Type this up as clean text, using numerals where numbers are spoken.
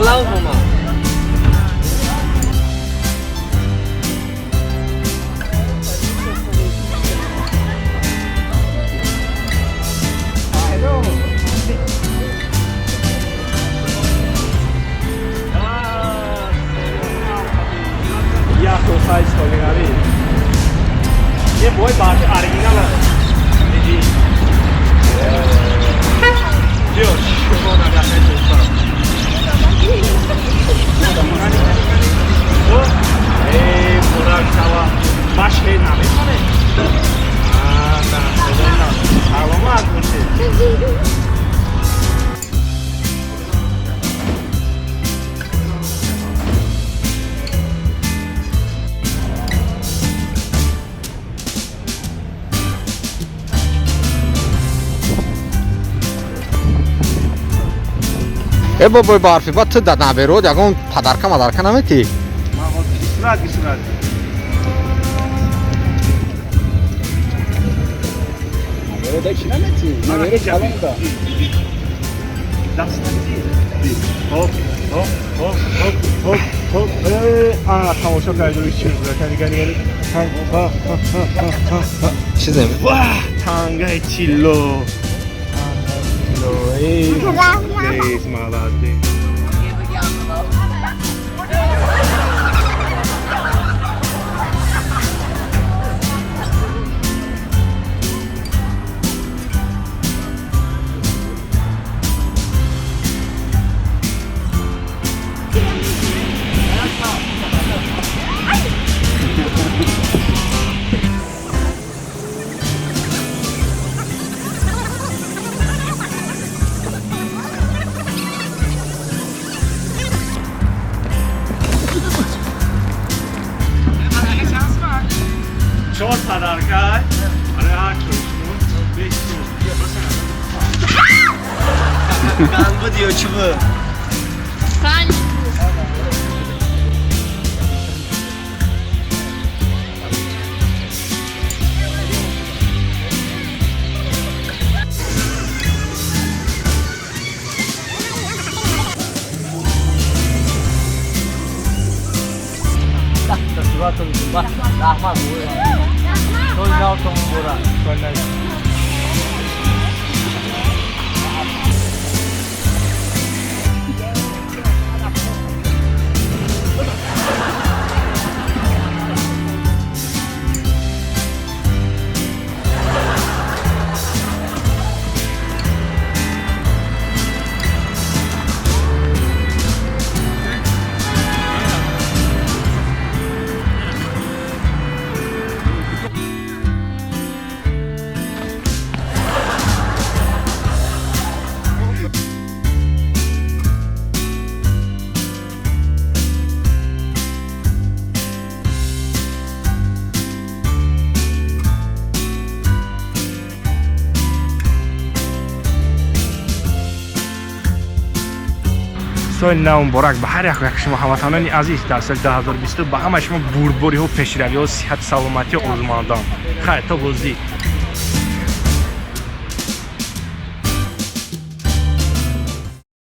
Главнома. 你唔可以扮出оригинал啊！呢啲，呢個全部大家睇做法。Саломат бошед. Э бобои барфӣ, ба ту да наберод ягон падарка мадарка наметӣ? Сурат сурат. Наберода чӣ наметӣ? Наберо калон да. Даст. Хоп, хоп, хоп, хоп, хоп, хоп. Э, ана тамошо кардӣ чӣ буд? Кани кани кани. Ха ха ха ха ха. Чизе? Вах, тангаи тилло. Тангаи тилло. Эй, молодец, молодец. Чор падарка барои ҳар чоршумо 5 сум. Кан буд ё чӣ буд? Панҷ. Раҳмат. Соли навтон муборак. Соли нав муборак ба ҳар як шумо, ҳамватанони азиз. Дар соли 2022 ба ҳама шумо бурдбориҳо, пешравиҳо, сиҳату саломатӣ орзумандам. Хайр, то боздид.